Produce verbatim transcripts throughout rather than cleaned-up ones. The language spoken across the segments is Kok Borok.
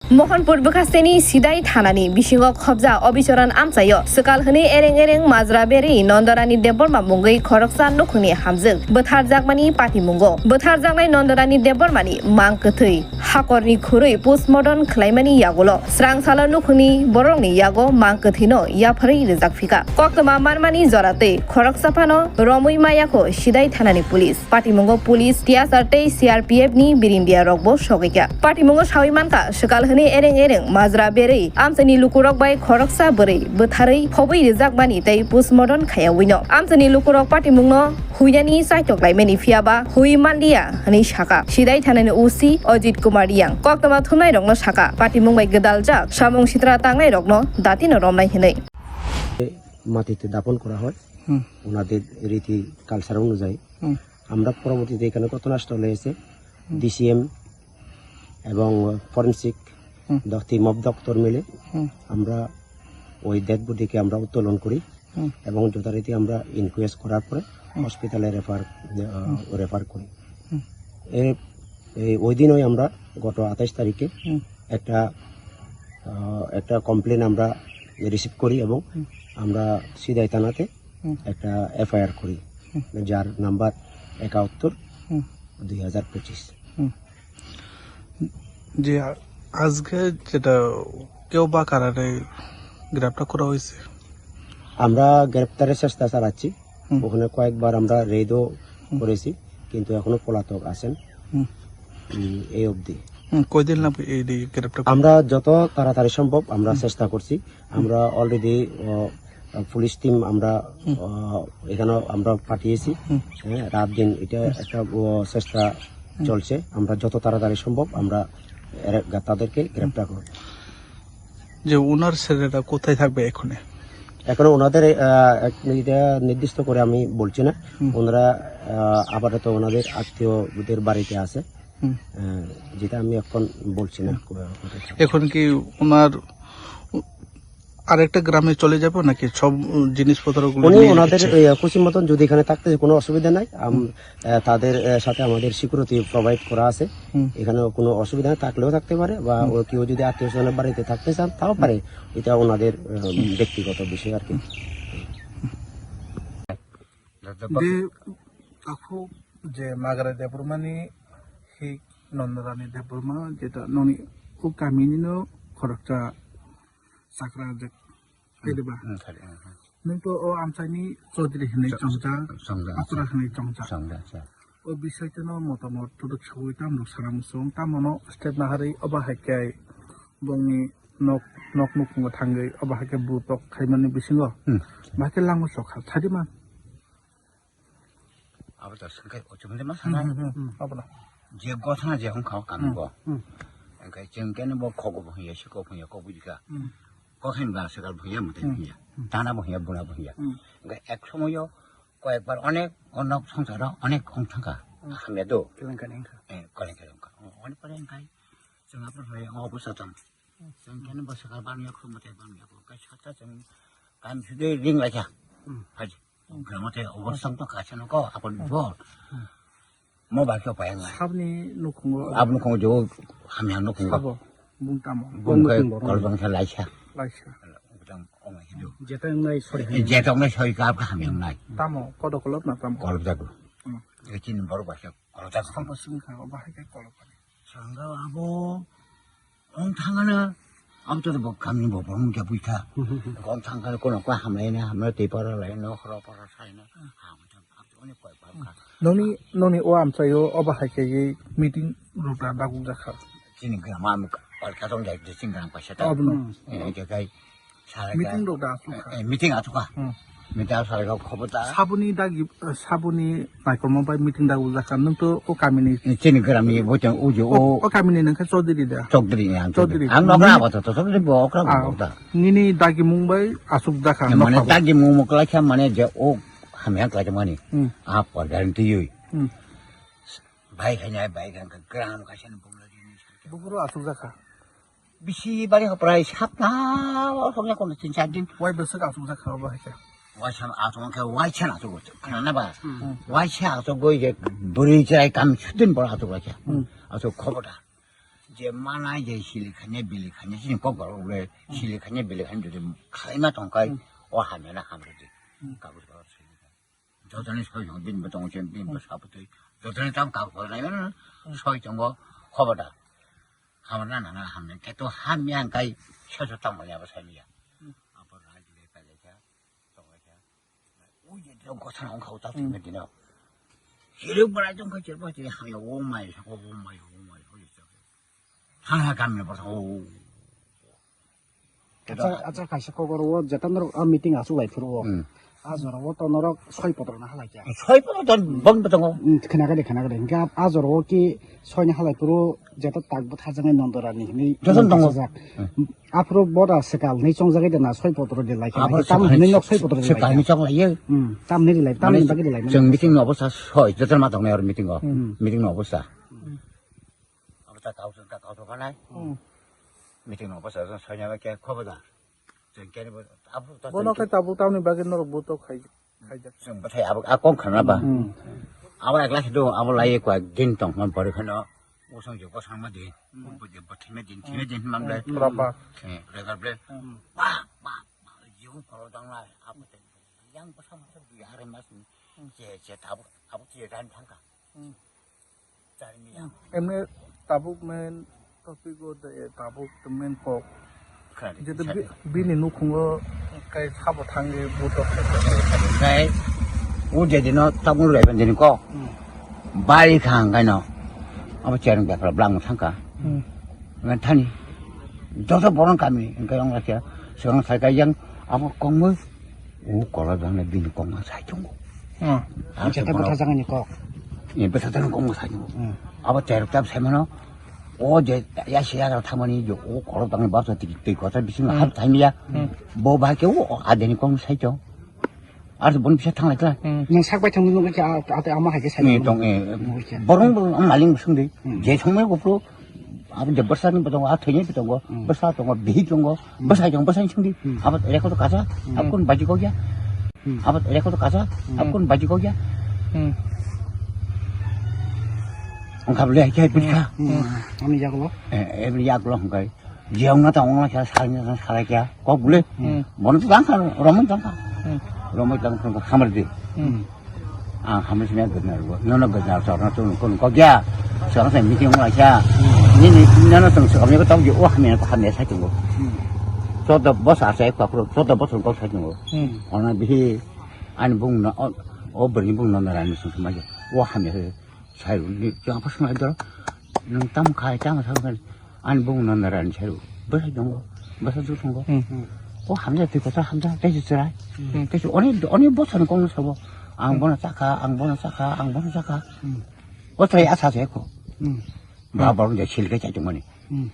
Mohanpur bwkhasteni Sidai thanani bisingo khobja Obichoron amchaio swkal hwnwi ereng ereng majra berwi Nondorani Debbarma mungwi khoroksa nukhungni hamjwk bwtharjakmani patimungo. Bwtharjaknai Nondorani Debbarmani mang kwthwi hakorni khurwi postmortem khwlaimani yagulo srang salo nukhungni borokni yago mang kwthwino yapharwi rwjakphika. Koktwma manmani jora twi khoroksa phano romwi maya kho Sidai thanani police. Patimungo police, T S R tei C R P F ni birindia rokbo sogwikha. Patimungo sawi mankha, swkal hwnwi ereng ereng majra berwi amchaini lukurok bai khoroksa bwrwi bwtharwi phobwi rwjakmani tei postmortem khayawino. Amchaini lukurok patimungno huinani chaitok laimani, phiyaba hui manliya hwnwi sakha Sidai thanani O C Ajit Kumar Riyang. Koktwma thumnairokno sakha, patimung bai gwdaljak samung sitra tangnairokno datino romnai hwnwi. মাটিতে দাফন করা হয়। হুম। ওনাদের রীতি কালচার অনুযায়ী। হুম। আমরা পরবর্তীতে এখানে ঘটনাস্থলে এসে হুম। ডিসিএম এবং ফরেন্সিক হুম। দ-, টিম অফ ডক্টর মিলে হুম। আমরা ওই ডেড বডিকে আমরা উত্তোলন করি হুম। এবং যথারীতি আমরা ইনকোয়েস্ট করার পরে হুম। হসপিটালে রেফার, আহ, হুম। রেফার করি। হুম। এ, এই ওই দিনই আমরা গত আঠাশ তারিখে হুম। একটা, আহ, একটা কমপ্লেন আমরা রিসিভ করি এবং হুম। আমরা সিদাই থানাতে হুম। একটা এফআইআর করি, হুম। যার নাম্বার একাত্তর হুম। দুই হাজার পঁচিশ। হুম। যে আ-, আজকে যেটা কেউ বা কারারে গ্রেপ্তার করা হয়েছে? আমরা গ্রেপ্তারের চেষ্টা চালাচ্ছি। হুম। ওখানে কয়েকবার আমরা রেডও হুম। করেছি, কিন্তু এখনো পলাতক আছেন। হুম। উম, এই অবধি। হুম, কয়দিন লাগবে এই, এই গ্রেপ্তার করতে? আমরা যত তাড়াতাড়ি সম্ভব আমরা হুম। চেষ্টা করছি। হুম। আমরা অলরেডি, আহ, পুলিশ টিম আমরা, হুম। আহ, এখানে আমরা পাঠিয়েছি। হুম। হ্যাঁ, রাত দিন এটা হুম। একটা, আহ, চেষ্টা হুম। চলছে। আমরা যত তাড়াতাড়ি সম্ভব আমরা এরা, তাদেরকে গ্রেপ্তার করব। যে ওনার ছেলেরা কোথায় থাকবে এখনে? এখনো ওনাদের, আহ, এক-, এটা নির্দিষ্ট করে আমি বলছি না। হুম। ওনারা, আহ, আপাতত ওনাদের আত্মীয়দের বাড়িতে আছে। হুম। আহ, যেটা আমি এখন বলছি না, হুম। কো-, কোথায় থাকবে। এখন কি ওনার আরেকটা গ্রামে চলে যাবো নাকি সব জিনিসপত্রগুলো উনি নিয়ে ওনাদের, রেখেছে? এই, খুশি মতন যদি এখানে থাকতে কোনো অসুবিধা নাই। আম-, হুম। আহ, তাদের, আহ, সাথে আমাদের সিকিউরিটি প্রোভাইড করা আছে। হুম। এখানে কোনো অসুবিধা নেই, থাকলেও থাকতে পারে বা হুম। ও কেউ যদি আত্মীয় স্বজনের বাড়িতে থাকতে চান, তাও হুম। পারে। এটা ওনাদের, আহ, হুম। ব্যক্তিগত বিষয় আর কি। হুম। যে তাকে যে মাগারে দেবর্মানি সেই নন্দরানী দেবর্মা যেটা ননি ও কামিনীনো খরচা চাকরা যে Hai diba? Hmm, hari, hmm, hmm. Nwng to o amchaini Chaudhary hinwi Cha-, chongjak, chongjak, Akhura cha-, hinwi chongjak. Chongjak, cha. O bisai teno motamot tuduk sawi tamo sana muchung, tamono step naharwi obo hai khe bongni nok, nok nukhungo thangwi obo hai khe butok khaimani bisingo. Hmm. Bahai khe lango chokha, thadi man. Abo to swngkhe ochomde ma sana. Hmm, hmm, hmm, hmm. Abono. Je gotha je hung khao kami Hmm, bo. Hmm. Engkai chwng kene bo khogo bo hiya, siko bo hiya, kok bujika. Hmm. Kok hin ba sakal bo hiya, mutai Hmm. bo hiya. Hmm. Tana bo hiya, buna bo hiya. Hmm. Engkai ek somoyo koyekbar onek onok songsaro onek ong thangkha. Hmm. Hamya do. Kelengkani wngkha. Eh, kelengkani wngkha. Onek pore engkai chwng abo hai obo satam. Chwng kene bo sakal bangya, khum mate bangya, bo kai sata chwng kam sudui ring laikha. Hmm. Haji. Hmm. Gramo te obo Hmm. sang to kaisa no ko, apon Hmm. bo. Hmm. Mo ba kyo payang lai. Sabni nukhungo. Abni khungo jo hamya nukhungo. Sabo, bung tamo. Bung kai Bung nukhungo. Kolbang sa laisa. Laisa. Butang ong lai do. Jeta nai sori. Jeta nai sori ka ka hamya nai. Tamo, kodo kolop na tamo. Kolop jago. Hmm. Echin bor ba sa kolop jago. Sabo sing kha, bahai kai kolop. Sangga abo ong thangana, abo to bo kamni bo bong ja buitha. Ong thangana kono ko hamlaina, hamla te para laina, khoro para saina. Abo to, abo to onek koi pal kha. Noni, noni o amchaio obo hai khe meeting rok da daguk jakha. Chini gram am pal kha tong jai, chini gram paisa ta. Obo no. Eh, je kai. Meeting rok da asuk kha. Eh, meeting asuk kha. Hmm. Meeting asuk kha, khobor da. Saboni dagi, eh, saboni naikolma bai meeting da ujak kha. Nwng to o kamini. Chini gram ni bo chang ujo o. O, o kamini nang kha Chaudhary da. Chaudhary ni ang Chaudhary. Chaudhary. Ang nokra abo to, to Chaudhary bo okra Ah, bo da. Nini dagi mung bai asuk da kha, eh, mane nokha bo. Dagi mung mo klai kha mane je o hamya klai mani. Hmm. A por guarantee yui. Hmm. Bai kha ni, bai kha gram kha sen bung la ni. Buguro asuk da kha. Bisi bari haprai sapta o sokya kono tin char din. Wai bwswk asuk jak kha obo hai khe. Wai san asuk khe wai san asuk go. Khana ba? Hmm. Wai san asuk go je bwrwi chwrai kam sudin bor asuk go khe. Hmm. Asuk khobor da. Je mana je sili khanya bili khanya sini kok galo ule sili khanya bili khanya jodi khaima tongkai o hamya na hamrodi. Kabus galo sili. Jotoni soi jong bin bo tongo chen bin bo saputui. Jotoni tam kabus galo nai na soi tongo khoboda. Hamna nana hamne keto hamya kai soso tamo ya bo samiya. Apa rajile pale kya. Tongo kya. Ui je dino gotha nong khau ta tumi dino. Siruk bwrai tong kha chirpa chiri hamya o mai o mai o mai o mai. Thang ha kamne pa o. Acha acha kaisa kokoro o jeta norok a meeting asuk lai phuru o. Hmm. A jora o to norok soi potro na halai kya. Soi potro ton bong betongo. Hmm, khena gade khena gade. Hingke a jora o ki soi na halai phuru jeta tak bo thajangai nondora ni hini. Joson tongo. Kasajak. Hmm. Aphuru boda sekal ni chongjagwi de na soi potro de lai kya. Tam ni nok soi potro de lai kya. Sekal ni chong lai ye. Hmm, tam ni de lai tam ni bagwi de lai. Chwng meeting no obosta soi joton ma tongnai or meeting o. Hmm. Meeting no obosta. Abo ta kau ta kau to kanai. Hmm. Meeting no basa sa sanya ba kya khoba da. Chen kya ni ba abu ta. Bono khe tabuk tamni bagwi norok buto khai khaijak. Chen bathai abo a kong khana ba. Hmm. Abo ekla khido abo lai ko din tong man pori khano. Usang jo ko sang ma din. Bo je bathai ma din thina din mang dai. Raba. Eh, regar ble. Hmm. Ba ba ba. Jiu ko dang lai abo te. Yang ko sama tu di hari mas ni. Je je tabuk abo je dan thangka. Hmm. Emni tabuk main topic o de tabuk to main kok. Khadi, Jete khadi. Bi-, bini nukhungo kai sabo thangwi buto khai. Kai, o je dino tabuk raiban dini kok. Hmm. Bari khang kaino. Abo chereng bepra blang thangka. Hmm. Ngan thani. Joto borong kami, engkai ong lakya. Sekarang saya kayang, abo kongmo. O kola jang le bini kong ma sai chungo. Hmm. Ang Jeta se bwtha bono jagani kok. Ni bwtha jagani kong ma sai chungo. Hmm. Abo terok tab sai mano. O je ya se ya thangmani je o kola jang le bwtha tiki tiki kota bising Hmm. hap thai miya. Hmm. Bo ba ke o adeni kong sai chong. Ar se bon bisa thang lai kla. Hmm. Nang sak bai thang nung ke a- ate ama hai ke sai Ni nung. Tong e. Mo kya. Borong borong ang maling sung de. Hmm. Je thangmai ko pro Abo de bwsani bo tongo, a thwini bo tongo, Hmm. bwsa tongo, bihik tongo, Hmm. bwsai tongo, bwsani sungdi. Hmm. Abo record kacha, Hmm. abo kun baji kok ya. Hmm. Abo record kacha, Hmm. abo kun baji kok ya. Hmm. Wngkha bole hai khe bwkha. Hmm. Ani yagulo. Eh, ebri yagulo hwnkhe. Jiyong na tong wngla khe, salai na tong salai khe. Kok bole. Hmm. Bono to tangkha, romoi tangkha. Hmm. Romoi tangkha, hamar di. Hmm. Ang hamya simi gwnaro, nono gwnaro chorno chwng kok ya. Chwng sai meeting wnglaisa. Nini nono chwng swkam yago tong di, o hamya ko hamya sai tongo. Chwda bosor sai ko aphuru, chwda bosor kok sai tongo. Ono bihi ani bung no, o bwrwi bung no narani sung sung ma o hamya sai. Sai ni chwng apa sung doro. Nung tam khai tam sa. Ani bung no narani sai bwsai tongo, bwsai duk tongo. Hmm. O hamya twi kotor hamya tei se chwrai. Hmm. Tei se oni, oni bosor ni kok no sabo. Ang Hmm. bono chakha, ang bono chakha, ang bono chakha. Hmm. O chwrai asa se ko. Hmm. Ba Hmm. borok je sil ke chai tongmani. Hmm.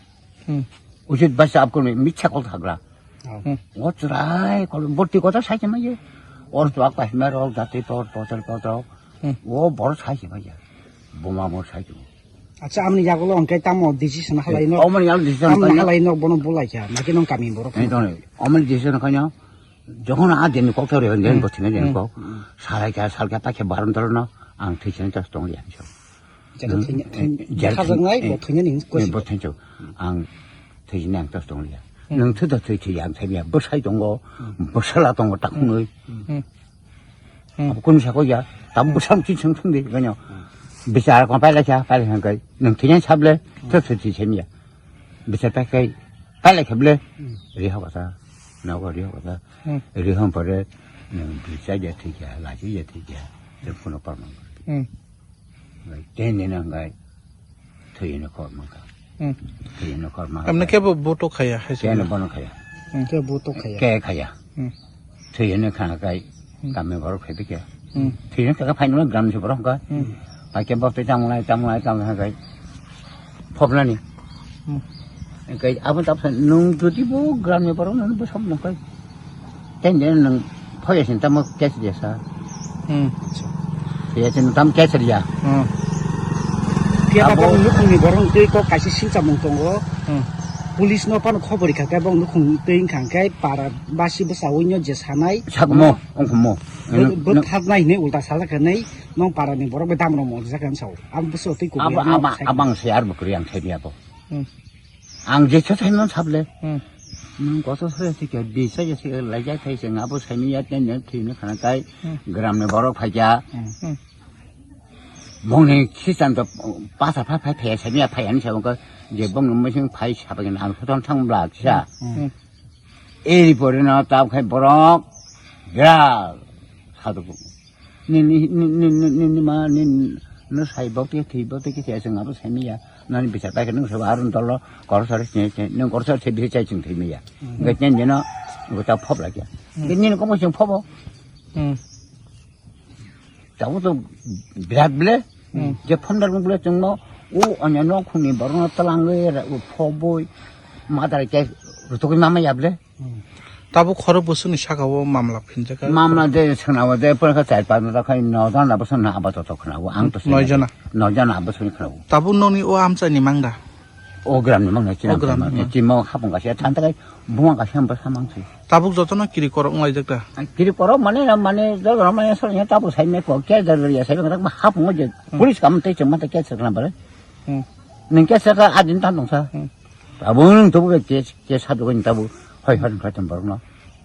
Hmm. Ujit basa apko ni mitsa kol thagra. Oh. Hmm. O chwrai kol borti kotor sai se ma ye. Or to ak pa himar rok jati por potor potor. Hmm. O bor sai se ma ye. Buma mo sai se. Acha, amni yagulo hwnkhe tamo decision halai no. Omoni yagulo decision Amni halai no bono bulai kha. Naki nong kami borok. Ani tong. Omoni decision khaino. Jokhon a din kok thori den Hmm. bothina den Hmm. kok. Salai kha, sal kha, pakhe baron toro no. Ang thwichini tas tong liya. Jata Hmm. thwinya, Eh, thwinya, jata thajak nai, thwinya, bo thwinya ni eh, kwsi. Bo thwinya. Ang thwichini ang tas tong liya. Hmm. Nung thwi da thwi thwi ang thwiya. Bwsai tongo. Hmm. Bwsala tongo takhunoi. Hmm. Hmm. Abo kunu sako ya, tam bwsam chi sung sung di, ganyo. Bichar ko paila cha, paila hangkai. Nung thini sable, to to chi chemia. Bichar pakai, paila khable. Hmm. Ri ho kata, na ko ri ho kata. Hmm. Ri ho pare, nung bichar ya thik ya, la chi ya thik ya. Te kuno parman. Hmm. Tei nini hwnkhai thwini kok mankha. Hmm. Thwini kok mankha. Tamni kebo buto khaya hai se. Keno bono khaya. Hmm. Kebo buto khaya. Ke khaya. Hmm. Thwini khana kai Hmm. kami borok phai bikya. Hmm. Thwini kaka phaino gram se borok ka. Hmm. Pai ke bok tei tamlai tamlai tamlai kai. Phobnani. Hmm. Kai abon tap nung jodi bo gram ni borok nang bo sam nang kai. Ten den nang phoya sin tamo cash dia sa. Hmm. Phoya sin tam cash dia. Hmm. Phiya ba Abo bong nukhungni borok tei kok kaisa singchamung tongo. Hmm. Police no phano khobor rikha khe bong nukhung tei wngkha khe para basi bwsa wino je sanai. Sakmo, ongkhomo. Bo, bo thaknai hinwi ulta sajak hinwi nong para ni borok bai dam rok mojak hinwi sao. Abo bwswk tei kubui Abo, ano abo, sai. Abang se ar bwkrwi ang thai dia bo. Hmm. Ang je sa saimano sable. Hmm. Nung koto sore se ke bi sa je se lai ja thai se ngabo saimi ya ten ne thwi ne khana kai Hmm. gram ne borok phai ja. Hmm. Bongni khisan to pasa phai phai phai saimi ya phai ani sa ko je bong no machine phai sa ba ang thoton thang bla kisa. Hmm. Eri pore no ta khai borok gra sadu. Ni, ni, ni ma, ni, no sai bok te, thwi bok te, kisa se ngabo saimi ya. Nani bichar pai nung sabo arun dolo, kor sar se, se, nung kor sar se, bichar chai ching thwi mi ya. Hmm. Ngai chen jeno, go ta phop la kya. Hmm. Ngai ni ko mo ching phop. Hmm. Tabuk to birat ble, Hmm. je phondar ble chungno, o onyo no khuni borno talang le, o phoboi, madar ke, rutuk mama ya ble. Hmm. Tabuk khoro bwswkni saka o mamla phinjak kha? Mamla de swnao de, pwrwngkha char panch jona khai, no jona bwswk no abato to khwnao, ang to Noi jona? Noi jona bwswkni khwnao. Tabuk nokni o amchaini mang da? O gram ni mang na, O gram ni mang. Chimo hapung kaisa, than takai buma kaisa bwsa mang si. Tabuk jotono kiri korok wng laijak da? Kiri korok mane, mane, jotono mane, soro nya tabuk sai me ko, kya jar ya sai me ko, hapung je, Hmm. Police kam tei chengma tei kya sakna bare. Hmm. Neng kya saka adin tan dong sa. Hmm. Abo nwng tabuk ke, ke, ke sadugo ni tabuk hoi hoi kha tong borok no.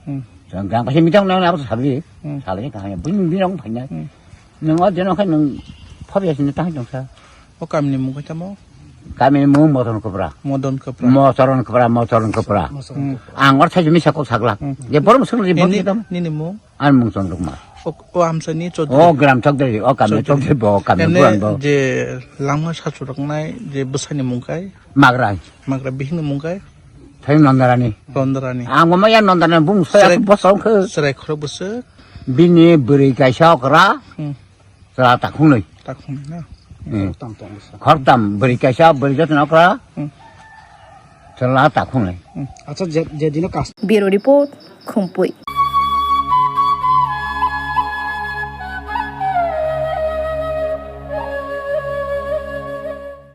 Hmm. Jang jang kaisa mitang nang abo sabi. Hmm. Sala ni kahaya bini bini rong phanya. Hmm. Nwng o deno khai nwng phobya sini tang tong sa. O kamini mung khe tamo? Kamini mung Modon Kopra. Modon Kopra. Mochoron Kopra, Mochoron Kopra. Hmm. Ang or thai misa kok sagla. Hmm. Je borom sung ri Nini, bom tam. Nini mung? Ang mung Chondro Kumar. O, o amsani Chaudhary. O gram Chaudhary, o kami Chaudhary. Chaudhary bo, o kami Ene buran bo. Je langma sachu roknai, je bwsani mung kai? Magrai. Magra bihini mung kai? Thai Nondarani. Nondarani. Ang bo maya Nondarani bung soya Chwrai-, bosong khe. Chwrai khorok bwswk? Bini bwrwi kaisa okra. Hmm. Chwla takhungnwi. Takhungnwi na? Hmm. Khoroktam tong bwswk. Khoroktam, bwrwi kaisa, bwrwi jotono okra. Hmm. Chwla takhungnwi. Hmm. Acha, je, je dino kas- Bureau Report, Khumpui.